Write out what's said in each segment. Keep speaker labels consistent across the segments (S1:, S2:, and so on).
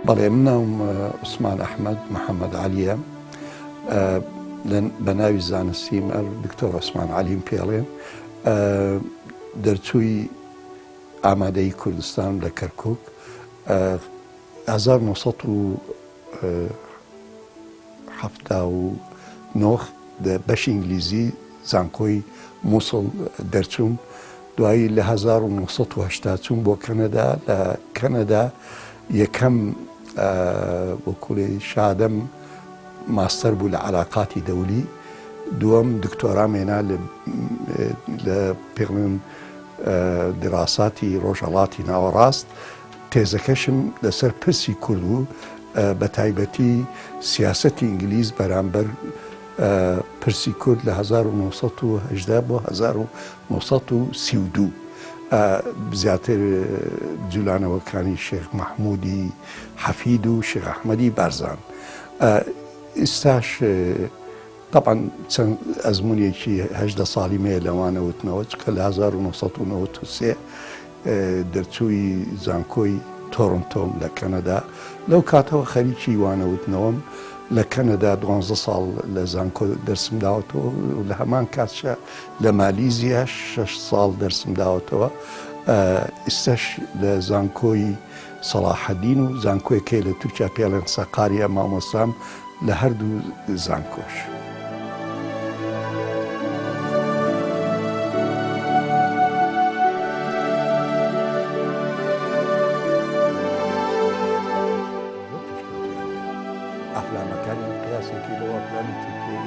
S1: بەڵێ من ناوم عوسمان ئەحمەد محەممەد عەلیە بە ناوی زانستیم ئەر دکتۆر عوسمان عەلیم پێڵێن دەرچووی ئامادەی کوردستان لە کەرکک 1979 بەشی ئینگلیزی زانکۆی موسڵ دەرچووم دوایی لە 1970 چووم بۆ کەنەدا لە کەنەدا یەکەم وەکوڵی شادەم ماستەر بوو لە علاقاتی دەولی دووەم دکتۆرام هێنا لە پێڵێن دراساتی ڕۆژهەڵاتی ناوەڕاست تێزەکەشم لەسەر پرسی کورد بوو بە تایبەتی سیاسەتی ئینگلیز بەرامبەر پرسی کورد لە 1970 بۆ 1932 زیاتر جولانەوەکانی شێخ مەحمودی حەفید و شێخ ئەحمەدی بارزان ئیستاش تەبعەن چەند ئەزموونێکی 18 ساڵیم هەیە لە وانە وتنەوە چونکە لە 1993 دەرچووی زانکۆی تۆرنتۆم لە کەنەدا لەو کاتەوە خەریکی وانە وتنەوەم لە کەنەدا دوانزە ساڵ لە زانکۆ دەرسم داوەتەوە و لە هەمان کاتشە لە مالیزیا شەش ساڵ دەرسم داوەتەوە ئیستاش لە زانکۆی سەڵاحەدین و زانکۆیەک هەیە لە تورکیا پێڵێن سەقاریە مامۆستام لە هەردوو زانکۆش. ئەفلامەکانیان قیاسێکی لەوە ئەفلامی تورکیە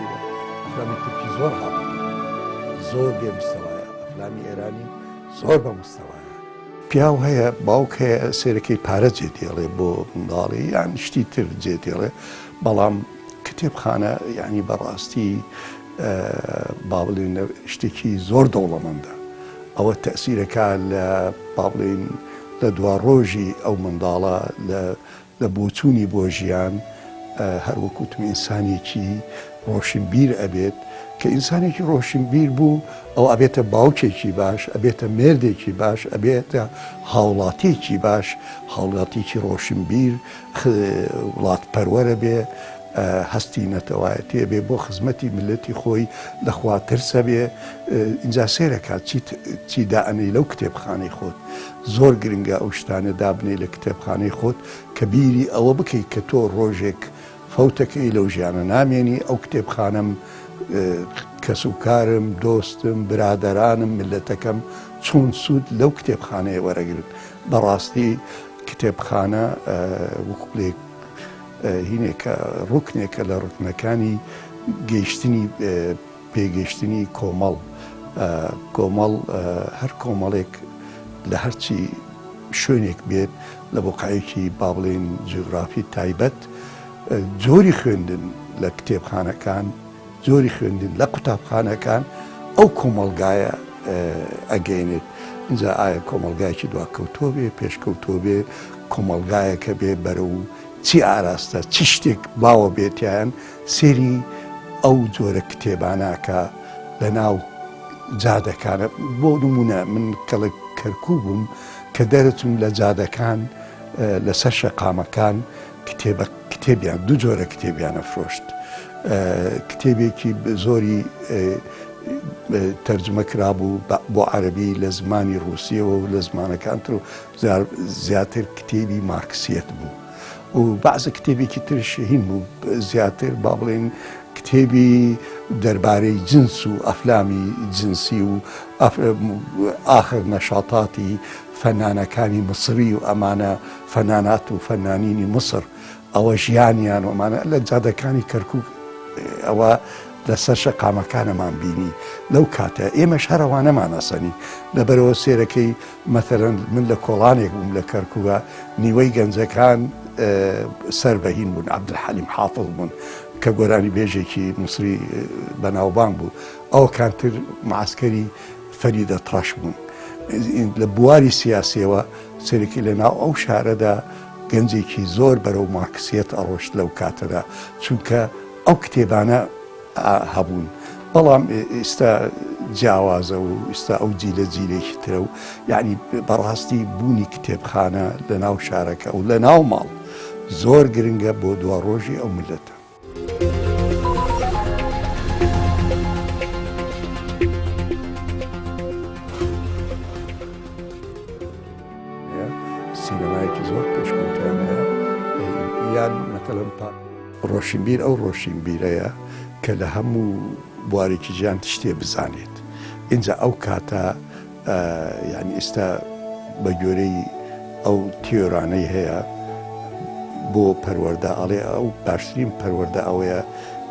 S1: ئەفلامی تورکی زۆر هاپەتە زۆر بێ مستەوایە ئەفلامی ئێرانی زۆر بە مستەوایە پیاو هەیە باوک هەیە سێرەکەی پارە جێ دێڵێ بۆ منداڵی یان شتی تر جێ دێڵێ بەڵام کتێبخانە یعنی بەڕاستی با بڵێن شتێکی زۆر دەوڵەمەندە ئەوە تەسیرەکە لە با بڵێن لە دوا ڕۆژی ئەو منداڵە لە لە بۆچوونی بۆ ژیان هەر وەک وتم ئینسانێکی ڕۆشنبیر ئەبێت، کە ئینسانێکی ڕۆشنبیر بوو ئەو ئەبێتە باوکێکی باش، ئەبێتە مێردێکی باش، ئەبێتە هاوڵاتیەکی باش، هاوڵاتیەکی ڕۆشنبیر، وڵاتپەروەرە بێ، هەستی نەتەوایەتی ئەبێ بۆ خزمەتی میللەتی خۆی، لە خوا ترس ئەبێ، ئینجا سەیرەکات چیت چی دائەنێی لەو کتێبخانەی خۆت. زۆر گرنگە ئەو شتانە دابنێی لە کتێبخانەی خۆت کە بیری ئەوە بکەیت کە تۆ ڕۆژێک فەوتەکەی لەو ژیانە نامێنی، ئەو کتێبخانەم کەسوکارم، دۆستم، برادەرانم، میللەتەکەم چۆن سوود لەو کتێبخانەیە وەرەگرن. بەڕاستی کتێبخانە وەکو بڵێ هینێکە ڕوکنێکە لە ڕوکنەکانی گەیشتنی پێگەیشتنی کۆمەڵ، کۆمەڵ هەر کۆمەڵێک لە هەرچی شوێنێک بێت لە بوقعەیەکی با بڵێین جیوگرافی تایبەت جۆری خوێندن لە کتێبخانەکان جۆری خوێندن لە قوتابخانەکان ئەو کۆمەڵگایە ئەگەێنێت اینجا ئایا کۆمەڵگایکی دواکەوتۆ بێ پێشکەوتۆ بێ کۆمەڵگایەکە بێ بەرە و چی ئاراستە چ شتێک باوە بێتیان سێری ئەو جۆرە کتێبانە کە لە ناو جادەکانە بۆ نمونە من کەڵک کەرکوک بووم کە دەرەچوم لە جادەکان لەسەر شەقامەکان کتێبە کتێبیان دوو جۆرە کتێبیانە فرۆشت کتێبێکی زۆری تەرجمە کرابوو بۆ عەربی لە زمانی ڕوسیەوە و لە زمانەکان تر و زیاتر کتێبی مارکسیەت بوو و بەعزە کتێبێکی ترش هین بوو زیاتر با بڵێن کتێبی دەربارەی جنس و ئەفلامی جنسی و ئاخر نەشاتاتی فەنانەکانی مسری و ئەمانە فەنانات و فەنانینی مسر ئەوە ژیانیان و ئەمانە لە جادەکانی کەرکک ئەوە لەسەر شەقامەکانەمان بینی لەو کاتە ئێمەش هەرەوانەمان ئەسەنی لەبەرەوە سێرەکەی مەسەلەن من لە کۆڵانێک بووم لە کەرکووکا نیوەی گەنجەکان سەر بە هین بوون عەبدولحەلیم حافظ بوون کە گۆرانی بێژێکی میسری بەناوبانگ بوو ئەوکانتر معسکەری فەریدە تڕەش بوون لە بواری سیاسیەوە سەرەکی لە ناو ئەو شارەدا گەنجێکی زۆر بەرەو مارکسیەت ئەڕۆشت لەو کاتەدا چونکە ئەو کتێبانە هەبوون بەڵام ئیستا جیاوازە و ئیستا ئەو جیلە جیلێکی ترە و یعنی بەڕاستی بوونی کتێبخانە لە ناو شارەکە و لە ناو ماڵ. زۆر گرنگە بۆ دواڕۆژی ئەو میللەتە. سینەمایەکی زۆر پێشکەوتیان هەیە یان مەتەلەن پا ڕۆشنبیر ئەو ڕۆشنبیرەیە کە لە هەموو بوارێکی ژیان شتێ بزانێت ئینجا ئەو کاتە یانی ئیستا بە گوێرەی ئەو تیۆرانەی هەیە بۆ پەروەردە ئەڵێ ئەو باشترین پەروەردە ئەوەیە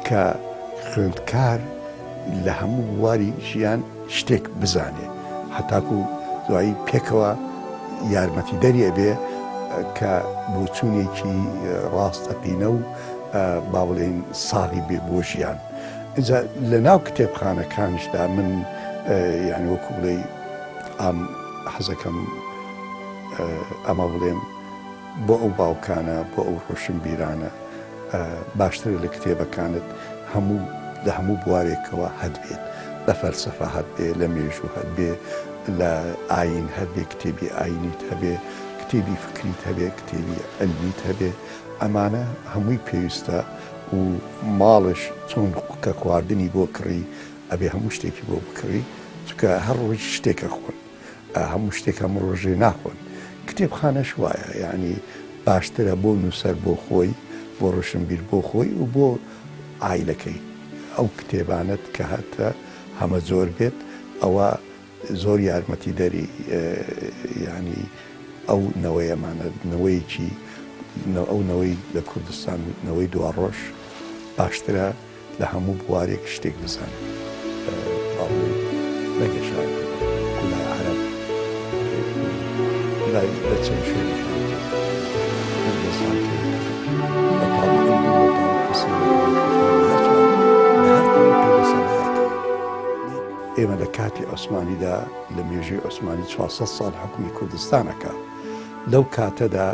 S1: کە خوێندکار لە هەموو بواری ژیان شتێک بزانێ هەتاکو دوایی پێکەوە یارمەتیدەری ئەبێ کە بۆچوونێکی ڕاستەقینە و با بڵێین ساغی بێ بۆ ژیان. ئینجا لە ناو کتێبخانەکانیشدا من یانی وەکو بڵێی ئام حەزەکەم ئەمە بڵێم بۆ ئەو باوکانە بۆ ئەو ڕۆشنبیرانە باشترە لە کتێبەکانت هەموو لە هەموو بوارێکەوە هەت بێت لە فەلسەفە هەت بێ لە مێژوو هەت بێ لە ئاین هەت بێ کتێبی ئاینیت هەبێ کتێبی فکریت هەبێ کتێبی عیلمیت هەبێ ئەمانە هەمووی پێویستە و ماڵش چۆن کە خواردنی بۆ کڕی ئەبێ هەموو شتێکی بۆ بکڕی چونکە هەر ڕۆژ شتێک ئەخۆن هەموو شتێک هەموو ڕۆژێ ناخۆن کتێبخانەش وایە یعنی باشترە بۆ نووسەر بۆ خۆی بۆ ڕۆشنبیر بۆ خۆی و بۆ عایلەکەی ئەو کتێبانەت کە هەتە هەمە زۆر بێت ئەوە زۆر یارمەتیدەری یانی ئەو نەوەیەمانە نەوەیەکی ئەو نەوەی لە کوردستان نەوەی دواڕۆژ باشترە لە هەموو بوارێک شتێک بزانن با بڵێین نەگەشاوێتەوە لای عەرەب لای لە چەند شوێنێک من لە زانکۆیەک لە تابقی دوو لە تابقی سێ لە تابقی چوار لە هەر چوار لە هەر تابقی بەسەرهاتە ئێمە لە کاتی عوسمانیدا لە مێژووی عوسمانی 400 ساڵ حکومی کوردستان ئەکا لەو کاتەدا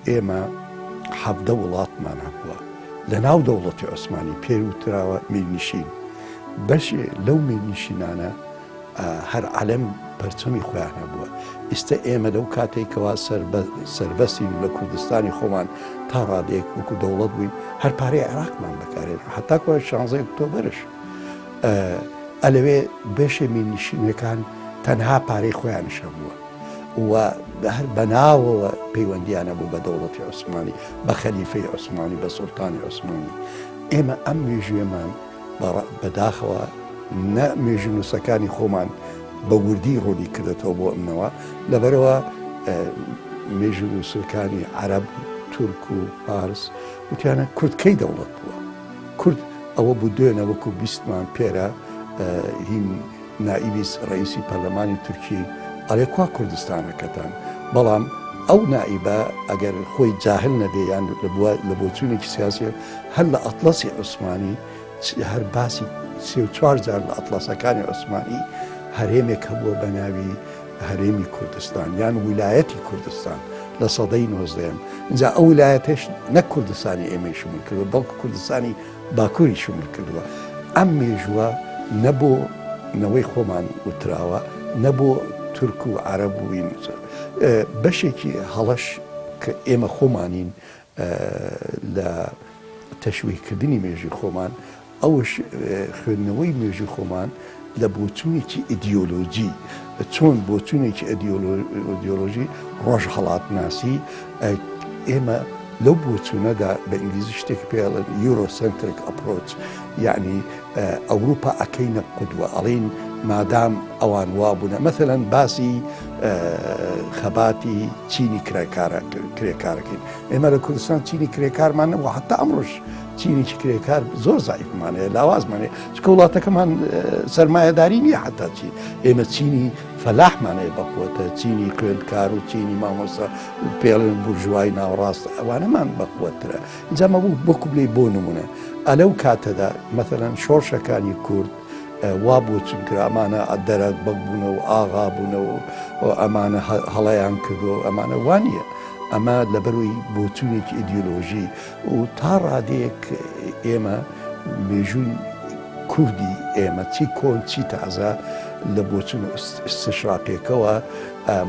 S1: ئێمە حەڤدە وڵاتمان هەبووە لە ناو دەوڵەتی عوسمانی پێی وتراوە میرنشین بەشێ لەو میرنشینانە هەر عەلەم پەرچەمی خۆیان هەبووە ئیستە ئێمە لەو کاتێک کەوا سەربەستین لە کوردستانی خۆمان تا ڕادەیەک وەکو دەوڵەت بووین هەر پارەی عێراقمان بەکارێن حتا شانزەی ئۆکتۆبەرش ئەلەوێ بەشێ میرنشینەکان تەنها پارەی خۆیانش هەبووە و هەر بەناوەوە پەیوەندیان هەبوو بە دەوڵەتی عوسمانی بە خەلیفەی عوسمانی بە سوڵتانی عوسمانی ئێمە ئەم مێژوێمان بەداخەوە نە مێژوونووسەکانی خۆمان بە وردی ڕوونی کردێتەوە بۆ ئەمنەوە لەبەرەوە مێژوونووسەکانی عەرەب تورک و فارس وتیانە کورد کەی دەوڵەت بووە کورد ئەوە بوو دوێنە وەکو بیستمان پێرە هین نائیبی ڕئیسی پەرلەمانی تورکی ئەڵێ کوا کوردستانەکەتان بەڵام ئەو نائیبە ئەگەر خۆی جاهل نەبێ یان لە بۆچوونێکی سیاسی هەر لە ئەتڵەسی عوسمانی هەر باسی 34 جار لە ئەتڵەسەکانی عوسمانی هەرێمێک هەبووە بە ناوی هەرێمی کوردستان یان ویلایەتی کوردستان لە سەدەی نۆزدەیەم ئینجا ئەو ویلایەتەش نەک کوردستانی ئێمەی شمول کردووە بەڵکو کوردستانی باکووری شمول کردووە ئەم مێژووە نە بۆ نەوەی خۆمان وتراوە نە بۆ تورک و عەرەب و بەشێکی هەڵەش کە ئێمە خۆمانین لە تەشویهکردنی مێژووی خۆمان ئەوەش خوێندنەوەی مێژووی خۆمان لە بۆچوونێکی ئیدیۆلۆجی، چۆن بۆچوونێکی ئیدیۆلۆژی ڕۆژهەڵاتناسی ئێمە لەو بۆچوونەدا بە ئینگلیزی شتێک پێ ئەڵێن Eurocentric approach یعنی ئەوروپا ئەکەینە قودوە ئەڵێین مادام ئەوان وابوونە مەسەلەن باسی خەباتی چینی کرێکارەکەین ئێمە لە کوردستان چینی کرێکارمان نەبوو حتا ئەمڕۆش چینێکی کرێکار زۆر زعیفمان هەیە لاوازمان هەیە چکە وڵاتەکەمان سەرمایەداری نییە حتا چی ئێمە چینی فەلاحمان هەیە بەقوەتە چینی خوێندکار و چینی مامۆستا پێڵێن بورژوای ناوەڕاست ئەوانەمان بەقوەترە ئینجا مە بوو بۆ کوبلەی بۆ نمونە ئەلەو کاتەدا مەثلەن شۆڕشەکانی کورد وا بۆ چونکە ئەمانە دەرە بەگ بوونە و ئاغا بوونە و ئەمانە هەڵەیان کردو ئەمانە وانە ئەمە لەبەروی بۆچوونێکی ئیدیۆلۆژی و تا ڕادەیەک ئێمە مێژووی کوردی ئێمە چی کۆن چی تازە لە بۆچون ئیستشراقیەکەوە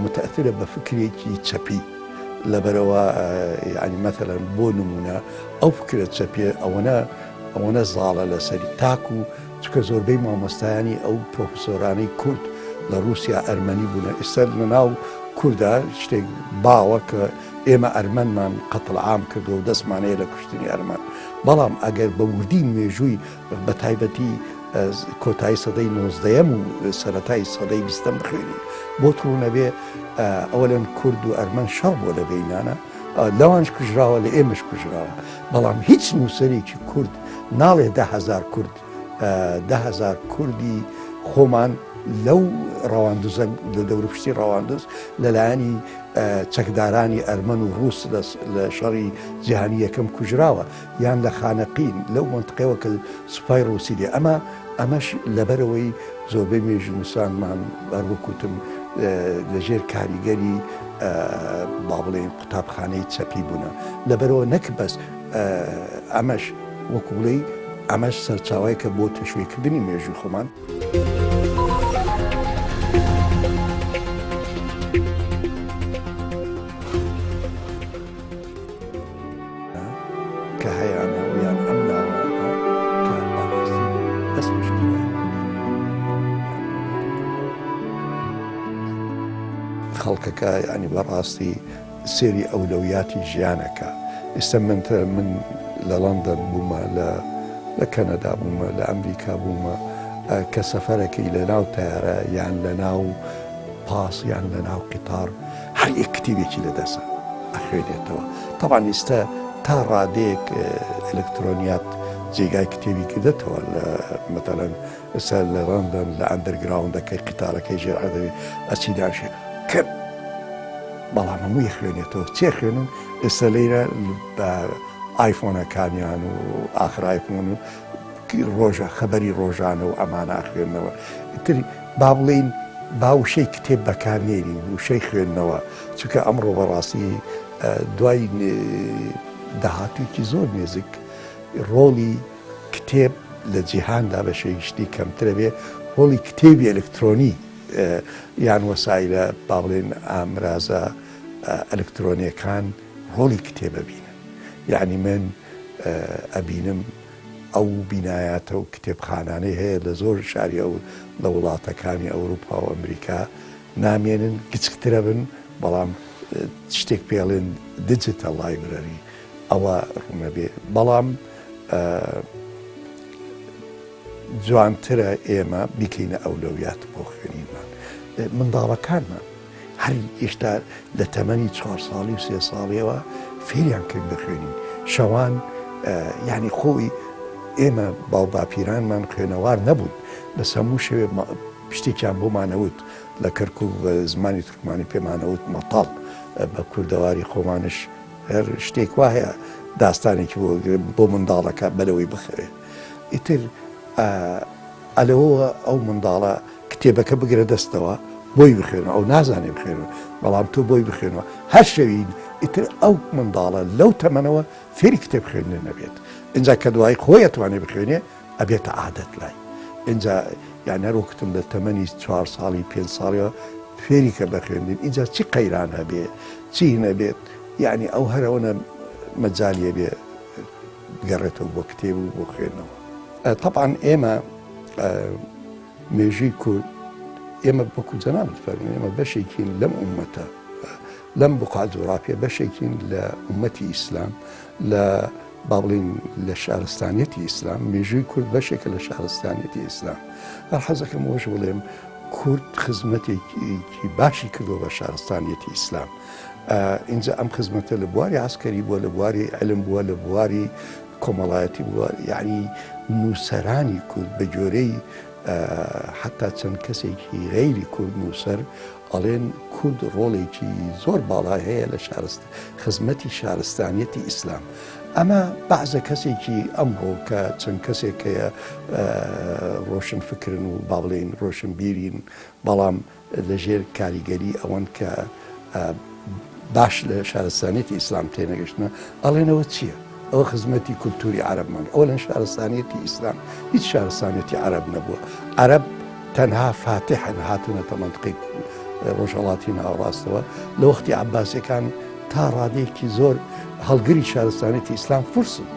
S1: متەئسرە بە فکرێکی چەپی. لەبەرئەوە یانی مەسەلەن بۆ نموونە ئەو فکرە چەپیە ئەوەنە ئەوەنە زاڵە لەسەری تاکو چونکە زۆربەی مامۆستایانی ئەو پرۆفسۆرانەی کورد لە ڕووسیا ئەرمەنی بوونە ئێستا لە ناو کوردا شتێک باوە کە ئێمە ئەرمەنمان قەتڵ عام کردووە و دەستمان هەیە لە کوشتنی ئەرمەن بەڵام ئەگەر بە وردی مێژووی بە تایبەتی کۆتایی سەدەی نۆزدەیەم و سەرەتای سەدەی بیستەم بخوێنی بۆت ڕوونەبێ ئەوەلەن کورد و ئەرمەن شەڕ بووە لە بینانە لەوانش کوژراوە لە ئێمەش کوژراوە بەڵام هیچ نووسەرێکی کورد ناڵێ دههزار کورد دههزار کوردی خۆمان لەو ڕەواندوزە لە دەوروپشتی ڕەواندوز لەلایەنی چەکدارانی ئەرمەن و ڕووس لە شەڕی جیهانی یەکەم کوژراوە یان لە خانەقین لەو مەنتقەوە کە سوپای ڕووسی دێ ئەمە ئەمەش لەبەرەوەی زۆربەی مێژوونووسانمان هەر وەک وتم لەژێر کاریگەری با بڵێین قوتابخانەی چەپی بوونە لەبەرەوە نەک بەس ئەمەش وەکو بڵێی ئەمەش سەرچاوەیەکە بۆ تەشویکردنی مێژووی خۆمان. کە هەیانە و یان ئەم ناوانە کە بەڕاستی بەس مشکلە خەڵکەکە ینی بەڕاستی سێری ئەولەویاتی ژیانەکە ئێستا من من لە لەندەن بوومە لە لە کەنەدا بوومە لە ئەمریکا بوومە کە سەفەرەکەی لە ناو تەیارە یان لە ناو پاس یان لە ناو قیتار هەر یەک کتیبێکی لە دەسە ئەخوێنێتەوە تەبعەن ئیستا تا ڕادەیەک ئەلکترۆنیات جێگای کتێبی کردێتەوە لە مەتەلەن ئێستا لە ڕەندەن لە ئەندەرگراوندەکەی قیتارەکەی ژێر عەردەوی ئەچی داشێ کە بەڵام هەمووی خوێنێتەوە چێ خوێنن ئێستا لەیرە بە ئایفۆنەکانیان و ئاخر ئایفۆن و ڕۆژە خەبەری ڕۆژانە و ئەمانە ئەخوێنەوە ئیتر با بڵێین با وشەی کتێب بەکار نێنین وشەی خوێندنەوە چونکە ئەمڕۆ بەڕاستی دوای داهاتوویەکی زۆر نێزیک ڕۆڵی کتێب لە جیهاندا بە شێوەی کەمترە بێ ڕۆڵی کتێبی ئەلکترۆنی یان وەسایلە با بڵێن ئامرازە ئەلکترۆنیەکان ڕۆڵی کتێبە بینن یعنی من ئەبینم ئەو بینایاتە و کتێبخانانەی هەیە لە زۆر شاری ئەو لە وڵاتەکانی ئەوروپا و ئەمریکا نامێنن گچکترە بن بەڵام شتێک پێڵێن digital library ئەوە ڕوونەبێ بەڵام جوانترە ئێمە بیکەینە ئەولەویات بۆ خوێنینمان منداڵەکانمان هەر ئێشتا لە تەمەنی چوار ساڵی و سێ ساڵیەوە فێریان کرد بخوێنین شەوان یعنی خۆی ئێمە باو باپیرانمان خوێنەوار نەبوون بەس هەموو شەوێ شتێکیان بۆمانەوت لە کەرکک بە زمانی تورکمانی پێمانەوت مەتەڵ بە کوردەواری خۆمانش هەر شتێک وا هەیە داستانێکی بۆ بۆ منداڵەکە بەلەوەی بخەوێ ئیتر ئەلەوەوە ئەو منداڵە کتێبەکە بگرە دەستەوە بۆی بخوێنەوە ئەو نازانێ بخوێنەوە بەڵام تۆ بۆی بخوێنەوە هەر شەوی ئیتر ئەو منداڵە لەو تەمەنەوە فێری کتێب خوێندن نەبێت ئینجا کە دوای خۆی ئەتوانێ بخوێنێ ئەبێتە عادەت لای ئینجا یان هەر وەکوتم لە تەمەنی چوار ساڵی پێنج ساڵیەوە فێری کە بە خوێندن ئینجا چی قەیران هەبێ چی نەبێت یعنی ئەو هەرەوەنە مەجالیە بێ بگەڕێتەوە بۆ کتێب و بۆ خوێندنەوە تەبعەن ئێمە مێژووی کورد ئێمە وەکو جەنابت فەرموو ئێمە بەشێکین لەم ئومەتە لەم بقعە جوغرافیە بەشێکین لە ئومەتی ئیسلام لە با بڵین لە شارستانیەتی ئیسلام مێژووی کورد بەشێکە لە شارستانیەتی ئیسلام هەر حەزەکەم وەش بڵێم کورد خزمەتێکی باشی کردووە بە شارستانیەتی ئیسلام اینجا ئەم خزمەتە لە بواری عسکەری بووە لە بواری علم بووە لە بواری کۆمەڵایەتی بووە یعنی نووسەرانی کورد بە گوێرەی حتا چەند کەسێکی غەیری کورد نووسەر ئەڵێن کورد ڕۆڵێکی زۆر باڵای هەیە لە شارست خزمەتی شارستانیەتی ئیسلام ئەمە بەعزە کەسێکی ئەمڕۆ کە چەند کەسێک هەیە ڕۆشن فکرن و با بڵێین ڕۆشنبیرین بەڵام لەژێر کاریگەری ئەوەن کە باش لە شارستانیەتی ئیسلام تێنەگەشتنە ئەڵێنەوە چییە؟ ئەوە خزمەتی کولتوری عەرەبمان ئەوە لە شارستانیەتی ئیسلام هیچ شارستانیەتی عەرەب نەبووە عەرەب تەنها فاتحن هاتوونەتە مەنتقەی ڕۆژهەڵاتی ناوەڕاستەوە لە وەختی عەباسیەکان. تا ڕادەیەکی زۆر هەڵگری شارستانێتی ئیسلام فورسن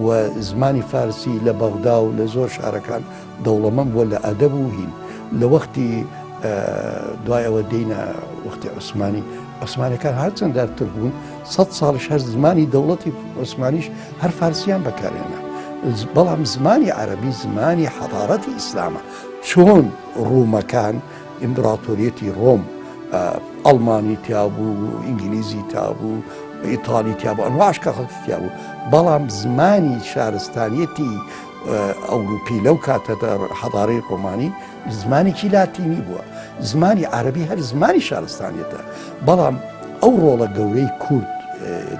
S1: و زمانی فارسی لە بەغدا و لە زۆر شارەکان دەوڵەمەند بووە لە ئەدەب و هین لە وەختی دوای ئەوە دێینە وەختی عوسمانی عوسمانەکان هەرچەند دارتر بوون سە ساڵش هەر زمانی دەوڵەتی عوسمانیش هەر فارسیان بەکارێنە بەڵام زمانی عەربی زمانی حەضارەتی ئیسلامە چۆن ڕوومەکان ئیمبراتۆریەتی ڕۆم ئەڵمانی تیابوو ئینگلیزی تابوو ئیتالی تیابوو ئەنواش کە خەڵکی تیابوو بەڵام زمانی شارستانیەتی ئەوروپی لەو کاتەدا حەضارەی ڕۆمانی زمانێکی لاتینی بووە زمانی عەربی هەر زمانی شارستانیەتە بەڵام ئەو ڕۆڵە گەورەی کورد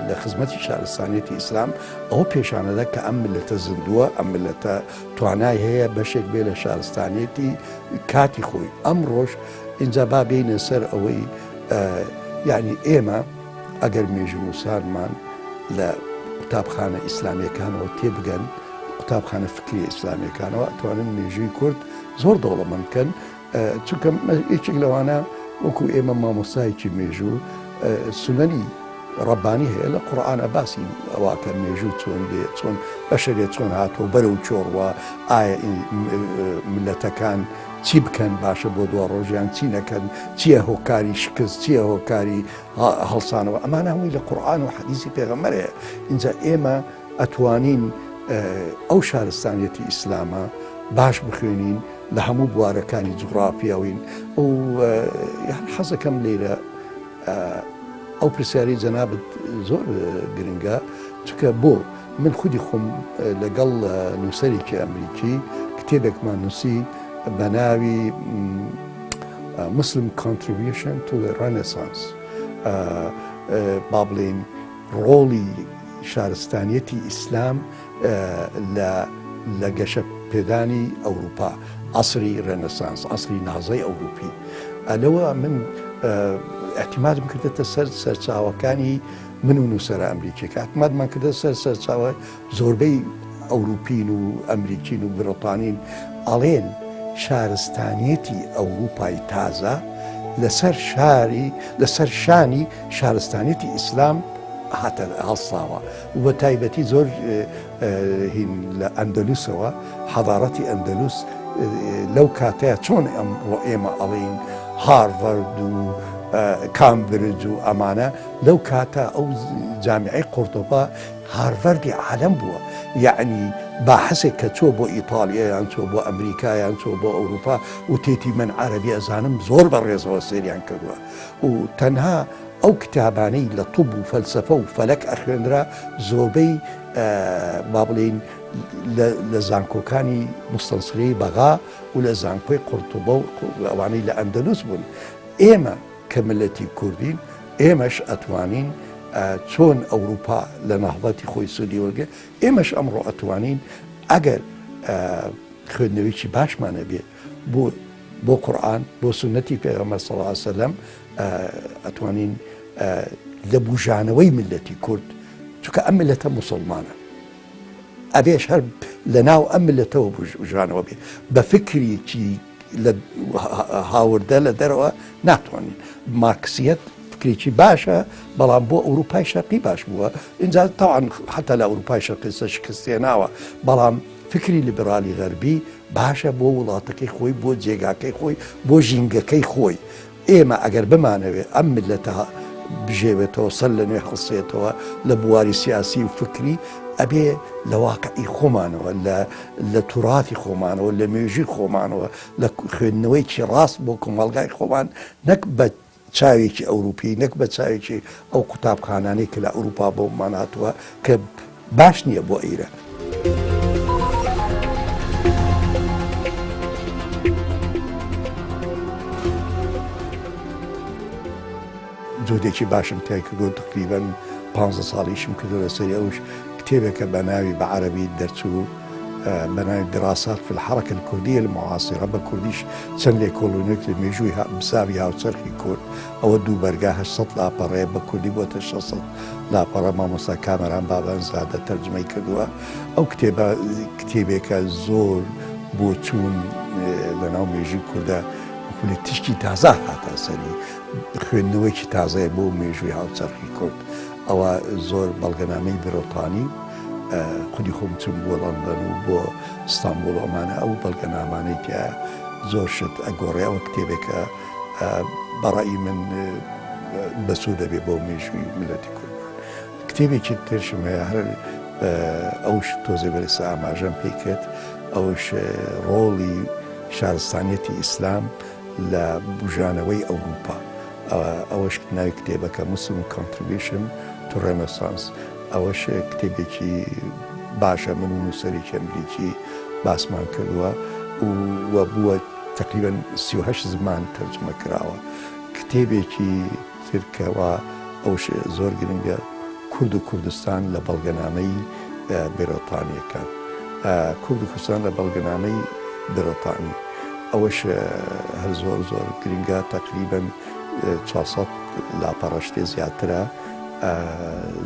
S1: لە خزمەتی شارستانیەتی ئیسلام ئەوە پێشانەدا کە ئەم ملەتە زیندووە ئەم ملەتە توانای هەیە بەشێک بێ لە شارستانیەتی کاتی خۆی ئەم ڕۆژ اینجا با بینە سەر ئەوەی یعنی ئێمە ئەگەر مێژونووسانمان لە قوتابخانە ئیسلامیەکانەوە تێبگەن قوتابخانە فکری ئیسلامیەکانەوە ئەتوانن مێژووی کورد زۆر دەوڵەمەند بکەن چونکە یەکێک لەوانە وەکو ئێمە مامۆستایەکی مێژوو سونەنی ڕەبانی هەیە لە قورآانە باسی ئەوە کە مێژوو چۆن دێ چۆن بەشەرێ چۆن هاتۆ بەرەو چۆڕوە ئایا ملەتەکان چی بکەن باشە بۆ دوا ڕۆژیان چی نەکەن چییە هۆکاری شکست چییە هۆکاری هەڵسانەوە ئەمانە هەمووی لە قورآن و حەدیسی پێغەمبەر هەیە اینجا ئێمە ئەتوانین ئەو شارستانیەتی ئیسلامە باش بخوێنین لە هەموو بوارەکانی جوغرافیاوین و یان حەزەکەم لێرە ئەو پرسیاری جەنابت زۆر گرنگە چکە بۆ من خودی خۆم لەگەڵ نووسەرێکی ئەمریکی کتێبێکمان نووسی بە ناوی Muslim Contribution to the Renaissance با بڵێین ڕۆڵی شارستانیەتی ئیسلام لە لە گەشە پێدانی ئەوروپا عەسری ڕێنەسانس عەسری نازەی ئەوروپی لەوە من اعتمادم کردێتە سەر سەرچاوەکانی من و نووسەرە ئەمریکیەکە اعتمادمان کردە سەر سەرچاوە زۆربەی ئەوروپین و ئەمریکین و بڕۆتانین ئەڵێن شارستانیەتی ئەوروپای تازە لەسەر شاری لەسەر شانی شارستانیەتی ئیسلام هاتە هەڵساوە و بە تایبەتی زۆر هین لە ئەندەلوسەوە حەضارەتی ئەندەلوس لەو کاتەیە چۆن ئەمڕۆ ئێمە ئەڵێین هارڤەرد و کامبرج و ئەمانە لەو کاتە ئەو جامیعەی قۆرتۆبا هارڤەردی عالەم بووە یەعنی باحسێک کە چۆ بۆ ئیتاڵیا یان چۆ بۆ ئەمریکا یان چۆ بۆ ئەوروپا وتێتی من عەرەبی ئەزانم زۆر بە ڕێزەوە سەیریان کردووە و تەنها ئەو کتابانەی لە طب و فەلسەفە و فەلەک ئەخوێنرا زۆربەی با بڵێین لە زانکۆکانی مستەنسریەی بەغا و لە زانکۆی قورتوبە و ئەوانەی لە ئەندەلوس بوون ئێمە کە ملەتی کوردین ئێمەش ئەتوانین چۆن ئەوروپا لە نەهضەتی خۆی سوودی وەرگێ ئێمەش ئەمڕۆ ئەتوانین ئەگەر خوێندنەوەیکی باشمان هەبێ بۆ بۆ قورئان بۆ سوننەتی پێغەمبەر صلی اللە علیە وسلم ئەتوانین لە بوژانەوەی ملەتی کورد چونکە ئەم ملەتە موسڵمانە ئەبێش هەر لە ناو ئەم ملەتەوە بوژانەوە بێ بە فکرێکی لە هاوردە لە دەرەوە ناتوانین مارکسیەت فکرێکی باشە بەڵام بۆ ئەوروپای شەرقی باش بووە اینجا تاوان حتا لە ئەوروپای شەرقی سە شکستێناوە بەڵام فکری لیبرالی غەربی باشە بۆ وڵاتەکەی خۆی بۆ جێگاکەی خۆی بۆ ژینگەکەی خۆی ئێمە ئەگەر بمانەوێ ئەم میللەتە بژێوێتەوە سەر لە نوێ هەڵسێتەوە لە بواری سیاسی و فکری ئەبێ لە واقعی خۆمانەوە لە لە توراتی خۆمانەوە لە مێژوی خۆمانەوە لە خوێندنەوەیکی ڕاست بۆ کۆمەڵگای خۆمان نەک بە چاوێکی ئەوروپی نەک بە چاوێکی ئەو قوتابخانانەی کە لە ئەوروپا بۆمان هاتووە کە باش نییە بۆ ئیرە. جهدێکی باشم تای کردو تقریبا پ ساڵیشم کردو لەسەری ئەوش کتێبێکە بە ناوی بە عەربی دەرچوو بە ناوی دراسات في الحركة الكردية المعاصرة بە کوردیش چەند لێکۆڵینەوەیەک لە مێژووی بزاوی هاوچەرخی کورد ئەوە دوو بەرگا 800 لاپەڕەیە بە کوردی بۆتە 600 لاپەڕە مامۆستا کامەران بابانزادە تەرجمەی کردووە ئەو کتێبە کتێبێکە زۆر بۆچوون لەناو مێژووی کوردە. وەکو لە تیشکی تازە هاتە سەری، خوێندنەوەیەکی تازەیە بۆ مێژووی هاوچەرخی کورد. ئەوە زۆر بەڵگەنامەی بەرۆتانی خودی خۆم چووم بۆ لەندەن و بۆ ئیستانبوڵ و ئەمانە ئەو بەڵگەنامانەی تیایە زۆر شت ئەگۆڕێ. ئەوە کتێبێکە بەڕەئی من بەسوود دەبێ بۆ مێژووی میللەتی کوردمان. کتێبێکی ترشم هەیە هەر ئەوش تۆزێ بەرێستا ئاماژەم پێی کرد، ئەوش ڕۆڵی شارستانیەتی ئیسلام لە بوژانەوەی ئەوروپا، ئەوەش ناوی کتێبەکە Muslim Contribution to Renaissance، ئەوەش کتێبێکی باشە من و نووسەرێکی ئەمریکی باسمان کردووە و بووە تەقریبەن 38 زمان تەرجمە کراوە. کتێبێکی تر کەوا ئەوش زۆر گرنگە کورد و کوردستان لە بەڵگەنامەی بەریتانیەکان، کورد و کوردستان لە بەڵگەنامەی بەریتانی، ئەوەش هەر زۆر زۆر گرنگە، تەقریبەن 400 لاپەڕە شتێ زیاترە،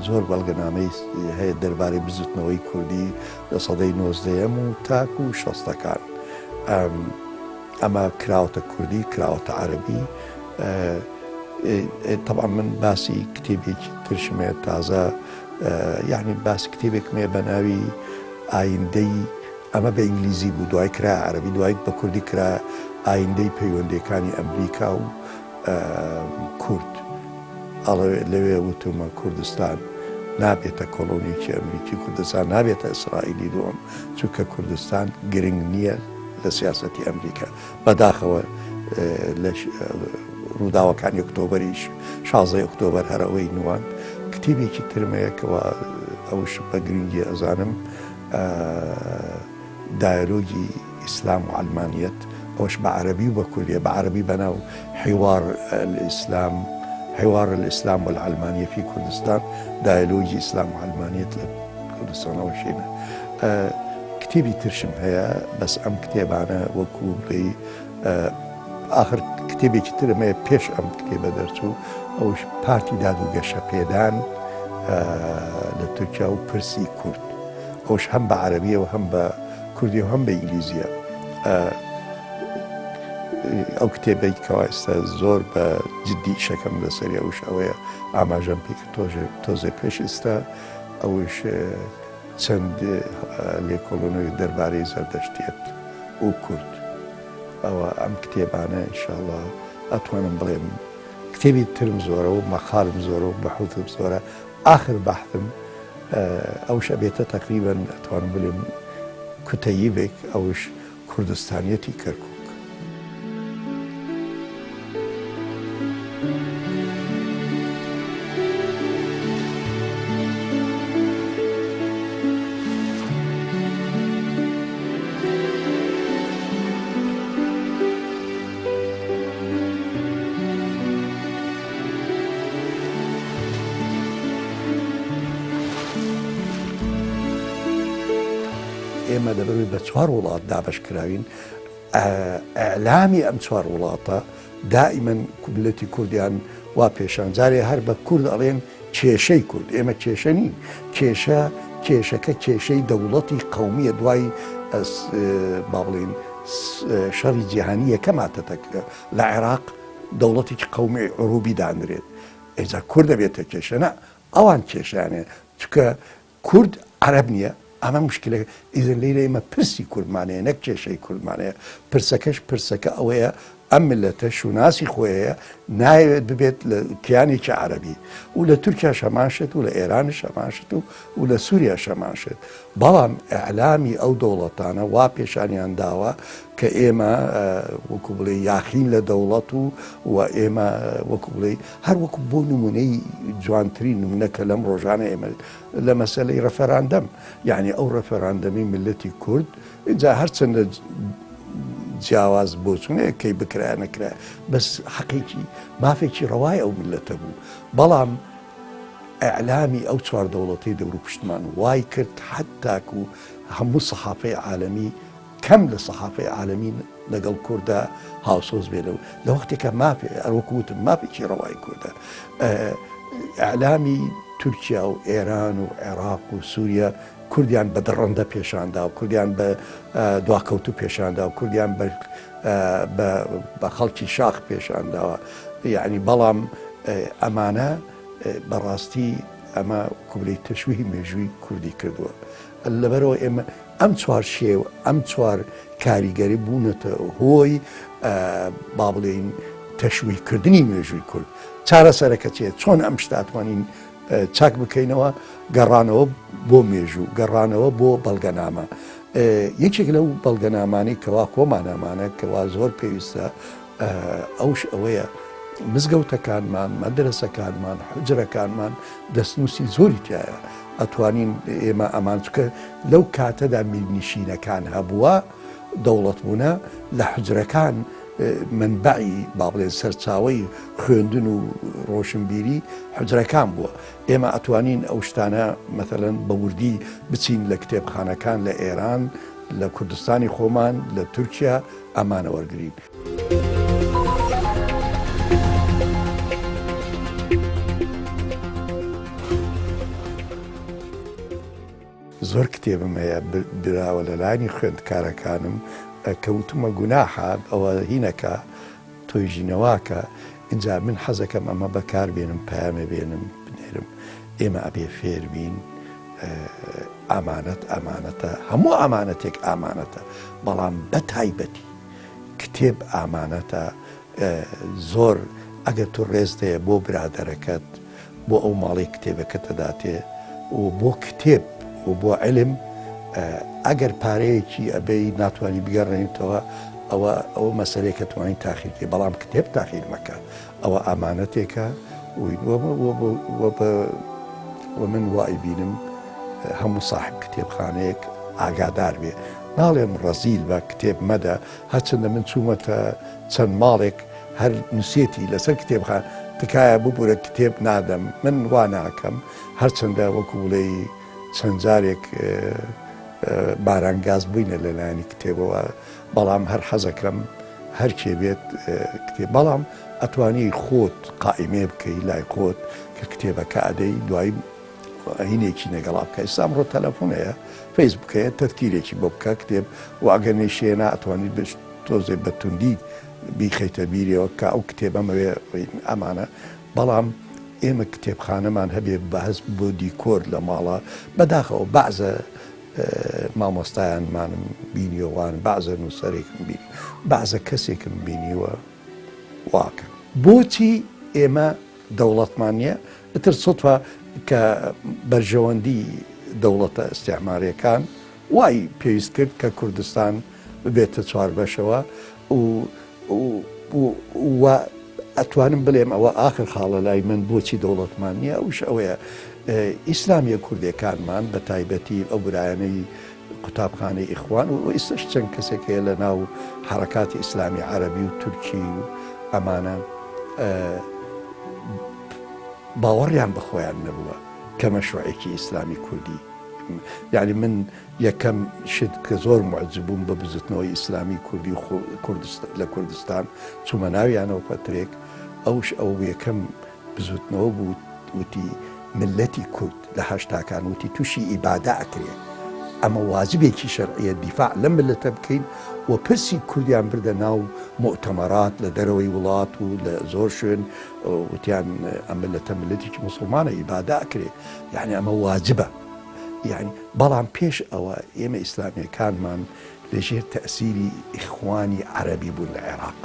S1: زۆر بەڵگەنامەی هەیە دەربارەی بزوتنەوەی کوردی لە سەدەی نۆزدەیەم و تاکو شەستەکان. ئەمە کراوەتە کوردی، کراوەتە عەرەبی. تەبعەن من باسی کتێبێکی ترشم هەیە تازە، یعنی باسی کتێبێکم هەیە بە ناوی ئایندەی، ئەمە بە ئینگلیزی بوو دوای کرا عەرەبی دوای بە کوردی کرا، ئایندەی پەیوەندیەکانی ئەمریکا و کورد. ئەڵێ لەوێ وتومە کوردستان نابێتە کۆڵۆنیەکی ئەمریکی، کوردستان نابێتە ئیسرائیلی دووەم، چونکە کوردستان گرنگ نییە لە سیاسەتی ئەمریکا. بەداخەوە لە ڕووداوەکانی ئۆکتۆبەریش شازدەی ئۆکتۆبەر هەر ئەوەی نواند. کتێبێکی ترم هەیە کەوا ئەوش بە گرنگی ئەزانم، دایەلۆگی ئیسلام و عەلمانیەت، ئەوەش بە عەرەبی و بە کوردیە، بە عەرەبی بەناو حوار الاسلام، حوار الاسلام والعلمانیە فی کوردستان، دایەلۆگی ئیسلام و عەلمانیەت لە کوردستان، ئەوەشینە. کتێبی ترشم هەیە بەس ئەم کتێبانە وەکو بڵێی ئاخر کتێبێکی ترم هەیە پێش ئەم کتێبە دەرچوو، ئەوش پارتی داد و گەشەپێدان لە تورکیا و پرسی کورد، ئەوش هەم بە عەرەبیە و هەم بە کوردی و هەم بە ئینگلیزیە. ئەو کتێبەی کەوا ئێستا زۆر بە جدی ئیشەکەم لەسەری ئەوش ئەوەیە ئاماژەم پێ کرد تۆزێ پێش ئێستا، ئەوش چەند لێکۆڵینەوەیەک دەربارەی زەردەشتیەت و کورد. ئەوە ئەم کتێبانە ئینشاڵڵا ئەتوانم بڵێم کتێبی ترم زۆرە و مەقالم زۆرە و بەحوثم زۆرە. ئاخر بەحثم ئەوش ئەبێتە تەقریبەن ئەتوانم بلێم کوتەیبێک، ئەوش کوردستانیەتی کەرکوک. ئێمە لەبەرئەوەی بە چوار وڵات دابەش کراوین، ئیعلامی ئەم چوار وڵاتە دائیمەن میللەتی کوردیان وا پێشان جارێ هەر بە کورد ئەڵێن کێشەی کورد، ئێمە کێشە نین، کێشە کێشەکە کێشەی دەوڵەتی قەومیە دوای با بڵێین شەڕی جیهانی یەکەم هاتە لە عێراق دەوڵەتێکی قەومی عروبی دانرێت، ئینجا کورد دەبێتە کێشە، نا ئەوان کێشەیان هەیە چونکە کورد عەرەب نییە، ئەمە موشکیلەکە، ئیزن لێرە ئێمە پرسی کوردمان هەیە نەک کێشەی کوردمان هەیە، پرسەکەش پرسەکە ئەوەیە ئەم میللەتە شوناسی خۆی هەیە نایەوێت ببێت لە کیانێکی عەرەبی و لە تورکیاش هەمان شت و لە ئێرانیش هەمان شت و و لە سووریاش هەمان شت، بەڵام ئیعلامی ئەو دەوڵەتانە وا پێشانیان داوە کە ئێمە وەکو بڵێ یاخین لە دەوڵەت و و ئێمە وەکو بڵێ هەر وەکو بۆ نمونەی جوانترین نمونە کە لەم ڕۆژانە ئێمە لە مەسەلەی ڕەفەراندەم یعنی ئەو ڕەفەراندەمی میللەتی کورد ئینجا هەرچەندە جیاواز بۆچونەیە کەی بکرایە نەکرایە بەس حەقێکی مافێکی ڕەوای ئەو میللەتە بوو بەڵام ئیعلامی ئەو چوار دەوڵەتەی دەوروپشتمان وای کرد حەتاکو هەموو سەحافەی عالەمی کەم لە سەحافەی عالەمی لەگەڵ کوردا هاوسۆز بێ لەو لە وەختێکا مافێ هەر وەکو وتم مافێکی ڕەوای کوردە ئیعلامی. تورکیا و ئێران و عێراق و سووریا کوردیان بە دڕندە پێشاندا و کوردیان بە دواکەوتوو پێشاندا و کوردیان بە خەڵکی شاخ پێشانداوە یعنی بەڵام ئەمانە بەڕاستی ئەمە کوبلەی تەشویهی مێژووی کوردی کردووە لەبەرەوە ئێمە ئەم چوار شێو ئەم چوار کاریگەری بوونەتە هۆی با بڵێین تەشویهکردنی مێژووی کورد چارەسەرەکە چیە چۆن ئەم شتە ئەتوانین چاک بکەینەوە گەڕانەوە بۆ مێژوو گەڕانەوە بۆ بەڵگەنامە یەکێک لەو بەڵگەنامانەی کەوا خۆمان ئەمانە کەوا زۆر پێویستە ئەوش ئەوەیە مزگەوتەکانمان، مەدرەسەکانمان، حوجرەکانمان دەستنووسی زۆری تیایە، ئەتوانین ئێمە ئەمان چونکە لەو کاتەدا میرنشینەکان هەبووە، دەوڵەت بوونە، لە حوجرەکان مەنبەعی با بڵێن سەرچاوەی خوێندن و ڕۆشنبیری حوجرەکان بووە. ئێمە ئەتوانین ئەو شتانە مەسەلەن بە وردی بچین لە کتێبخانەکان لە ئێران، لە کوردستانی خۆمان، لە تورکیا ئەمانە وەرگرین. زۆر کتێبم هەیە براوە لە لایەنی خوێندکارەکانم کە وتومە گوناحە ئەوە هینەکە تۆیژینەواکە ئینجا من حەزەکەم ئەمە بەکار بێنم پەیامێ بێنم بنێرم ئێمە ئەبێ فێر بین ئامانەت ئامانەتە هەموو ئامانەتێک ئامانەتە بەڵام بە تایبەتی کتێب ئامانەتە زۆر ئەگەر تۆ ڕێزت هەیە بۆ برادەرەکەت بۆ ئەو ماڵەی کتێبەکەت ئەداتێ و بۆ کتێب و بۆ علم ئەگەر پارەیەکی ئەبەی ناتوانانی بگەڕێنیتەوە ئەوە ئەوە مەسەلەیەکە توانین تاخیرکەی بەڵام کتێب تاخیر مەکە ئەوە ئامانەتێکە و من وای بینم هەموو ساحب کتێبخانەیەک ئاگادار بێ ناڵێم ڕەزیل بە کتێب مەدە هەرچەندە من چوومەتە چەند ماڵێک هەر نووسێتی لەسەر کتێبخان تکایە ببورە کتێب نادەم من وا ناکەم هەرچەندە وەکو بڵێی چەند جارێک بارانگاز بووینە لەلایەنی کتێبەوە بەڵام هەر حەزەکەم هەرکێ بێت کتێب بەڵام ئەتوانی خۆت قائیمێ بکەی لای خۆت کە کتێبەکە ئەدەی دوای هینێکی نەگەڵا بکە ئێستا ئەمڕۆ تەلەفۆن هەیە فەیسبوک هەیە تەذکیرێکی بۆ بکە کتێب و ئەگەر نەیشێنا ئەتوانیت بش تۆزێ بە توندی بیخەیتە بیرەوە کە ئەو کتێبەمەوێ ئەمانە بەڵام ئێمە کتێبخانەمان هەبێ بەهەست بۆ دیکۆر لە ماڵە بەداخەوە بەعزە مامۆستایانمانم بینیوە وان بەعزە نووسەرێکم بینی بەعزە کەسێکم بینیوە واکەن بۆچی ئێمە دەوڵەتمان نییە ئیتر سوتفە کە بەرژەوەندی دەوڵەتە ئیستیعماریەکان وای پێویست کرد کە کوردستان ببێتە چواربەشەوە و و ئەتوانم بڵێم ئەوە ئاخر خاڵە لای من بۆچی دەوڵەتمان نییە ئەوش ئەوەیە ئیسلامیە کوردەکانمان بە تایبەتی ئەو برایانەی قوتابخانەی ئیخوان و ئێستش چەند کەسێک هەیە لە ناو حرەکاتی ئیسلامی عەربی و تورکی و ئەمانە باوەڕیان بە خۆیان نەبووە کە مەشروعێکی ئیسلامی کوردی یعنی من یەکەم شت کە زۆر معجب بووم بە بزوتنەوەی ئیسلامی کوردی و لە کوردستان چوومە ناویانەوە پەترێک ئەوش ئەو یەکەم بزوتنەوە بوو وتی ملەتی کورد لە هەشتاکان وتی تووشی ئیبادە ئەکرێ ئەمە واجبێکی شەرعیە دیفاع لەم ملەتە بکەین و پرسی کوردیان بردە ناو موئتەمەرات لە دەرەوەی وڵات و لە زۆر شوێن وتیان ئەم ملەتە ملەتێکی موسڵمانە ئیبادە ئەکرێ یعنی ئەمە واجبە یعنی بەڵام پێش ئەوە ئێمە ئیسلامیەکانمان لە ژێر تەئسیری ئیخوانی عەرەبی بوون لە عێراق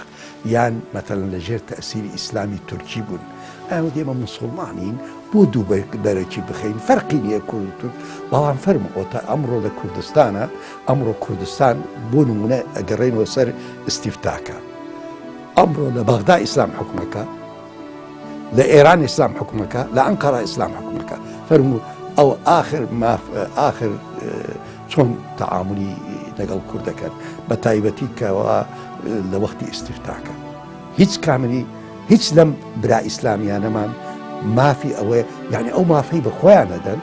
S1: یان مەتەلەن لە ژێر تەئسیری ئیسلامی تورکی بوون ئەیان وت ئێمە موسوڵمانین بۆ دوو بەرەکی بخەین فەرقی نییە کورد و تورک بەڵام فەرموو ئۆتە ئەمڕۆ لە کوردستانە ئەمڕۆ کوردستان بۆ نمونە ئەگەڕێنەوە سەر ئیستیفتاکە ئەمڕۆ لە بەغدا ئیسلام حکومەکە لە ئێران ئیسلام حکومەکە لە ئەنقەرە ئیسلام حکومەکە فەرموو ئەو ئاخر ماف ئاخر چۆن تەعامولی لەگەڵ کورد دەکەن بە تایبەتی کەوا لە وەختی ئیستیفتاکە هیچ کامنی هیچ لەم برا ئیسلامیانەمان مافی ئەوەیە یعنی ئەو مافەی بە خۆیان نەدەن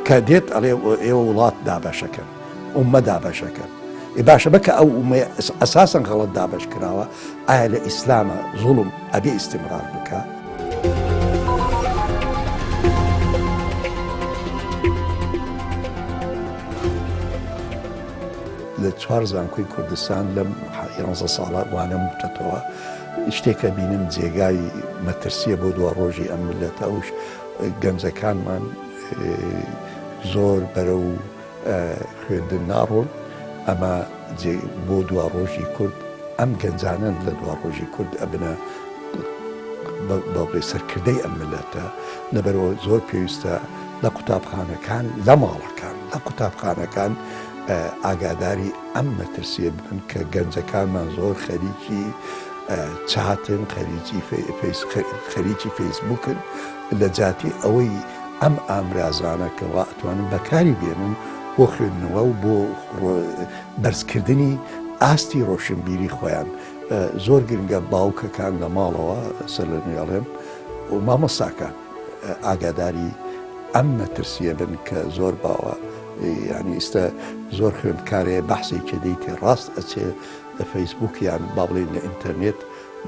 S1: کە دێت ئەڵێ ئێوە وڵات دابەشەکەن ئومە دابەشەکەن ئێ باشە بەکە ئەو ئومەیە ئەساسەن غەڵەت دابەش کراوە ئایا لە ئیسلامە زوڵم ئەبێ ئیستمرار بکە؟ لە چوار زانکۆی کوردستان لەم یانزە ساڵە وانەم وتەتەوە شتێکە بینم جێگای مەترسیە بۆ دوا ڕۆژی ئەم ملەتە ئەوش گەنجەکانمان زۆر بەرەو خوێندن ناڕۆن ئەمە بۆ دوا ڕۆژی کورد ئەم گەنجانەن لە دوا ڕۆژی کورد ئەبنە بەڵێ سەرکردەی ئەم ملەتە لەبەرەوە زۆر پێویستە لە قوتابخانەکان لە ماڵەکان لە قوتابخانەکان ئاگاداری ئەم مەترسیە بن کە گەنجەکانمان زۆر خەریکی چاتن خەریکی خەریکی فەیسبوکن لە جاتی ئەوەی ئەم ئامرازانە کەوا ئەتوانن بەکاری بێنن بۆ خوێندنەوە و بۆ بەرزکردنی ئاستی ڕۆشنبیری خۆیان زۆر گرنگە باوکەکان لە ماڵەوە سەر لە نوێ ئەڵێم و مامۆستاکان ئاگاداری ئەم مەترسیە بن کە زۆر باوە یعنی ئیستا زۆر خوێندکارێ بەحسێکی دەیتێ ڕاست ئەچێ لە فەیسبوک یان با بڵێین لە ئینتەرنێت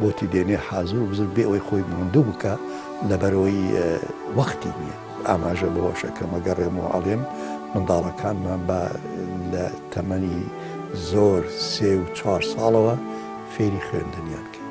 S1: بۆتی دێنێ حازر و بزر بێ ئەوەی خۆی ماندوو بکا لەبەرئەوەی وەختی نییە. ئاماژە بەوەش ئەکەم ئەگەڕێمەوە ئەڵێم منداڵەکانمان با لە تەمەنی زۆر سێ و چوار ساڵەوە فێری خوێندنیان کەین.